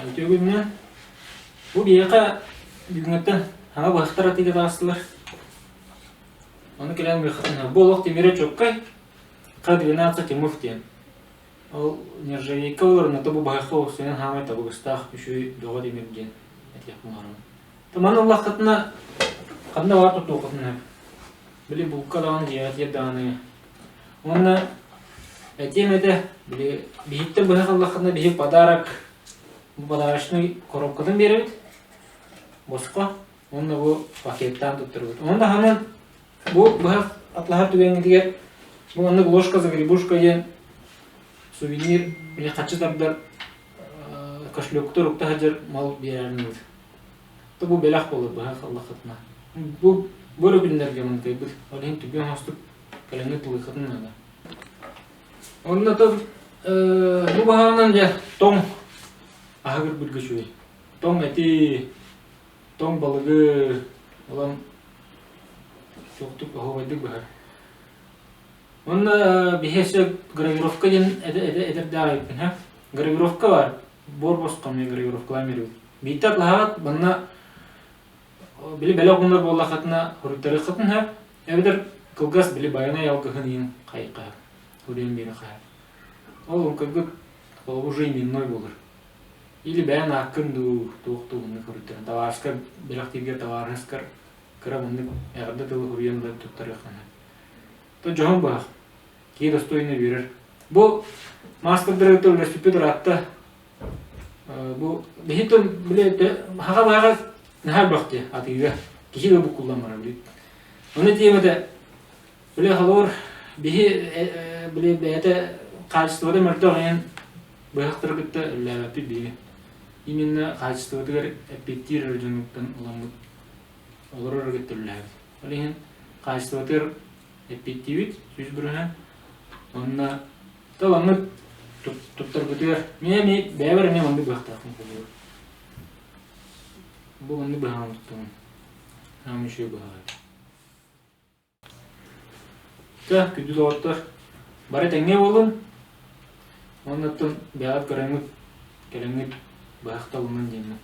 Үтүө күнүнэн. Бу биһиэхэ бүгүҥҥүттэн саҥа быһахтар атыыга таҕыстылар. Ону кэлэн быһахтан бу олох тимирэ чуоккай К-12 Тимур диэн. Ол нержавейка буолар, онно бу быһахха охсуйан хаамай табыгастаах үчүгэй бөҕө тимир диэн этиэхпин баҕарабын. Маны ыллаххытына ханна баар тутуоххутун Били булка даҕаны дьиэҕитигэр даҕаны. Уонна этиэм этэ, били биһиттэн быһах ыллаххытына биһи подарок бу подарочный коробкатын биэрэбит босхо уонна бу пакеттаан туттарабыт. Ону таһынан бу быһах атлаһар түгэҥҥитигэр бу маннык ложка загребушка диэн сувенир били хаччы тардар кошелектар укта сылдьар мал биэрэрин Бу бэлэх буолар быһах ыллаххытына. Бу бу эрэ күннэргэ мынтыйбыт. Ол иһин түргэн оҥостук кэлэҥҥит ылыаххытын наада. Онно то бу баһаанан дьэ тоҥ аһыгыр бүргэ үчүгэй. Тоҥ эти, тоҥ балыгы ылан суохтук оһуобайдык быһар. Онно биһи өссө гравировка диэн эдэрдээх эбиппин ха. Гравировка бар. Буор босхо эмиэ гравировкалаан биэрэбит. Биирдэ атлаһаҕыт, манна били бэлэх уунар буоллаххытына хоруйтарыаххытын сөп, эбэтэр кылгас били байанай алгыһын иһин хайыхха суруйан биэриэххэ сөп. Ол оҥкойгут холобур уже именной буолар. Или бэйэҥ ааккын дуу, туох дуу маннык хоруйтаран табаарыскар бэлэхтииргэр табаарыскар кыра маннык эҕэрдэ тылы суруйан да туттарыаххын сөп. То дьоһун быһах. Киһи достойно үөрэр. Бу маастардары кытта үлэлэспиппит ыраатта. Бу биһи тон били хаха баҕа наһаа элбэх дии атыыга. Киһи да буккуллан барар били. Ону тиэмэтэ били холобур биһи били бэйэтэ хаачыстыбата мөлтөх иһин быһахтары кытта үлэлээбэппит биһиги. Именно хаачыстыбатыгар эппиэттиир эрэ дьонуттан ыламмыт олорор эрэ кытта үлэлээбит. Ол иһин хаачыстыбатыгар эппиэттиибит 100%. Уонна таламмыт туттарбытыгар мин эмиэ бэйэбэр эмиэ маннык быһахтаахпын холобур. Бу маннык быһаҕын туттабын. Аам үчүгэй быһаҕа. Тэ, күндү доҕоттор, бары тэҥҥэ буолун. Уонна оттон бэйэҕит көрөҥҥүт, кэлэҥҥит быһахта ылынан диэммин.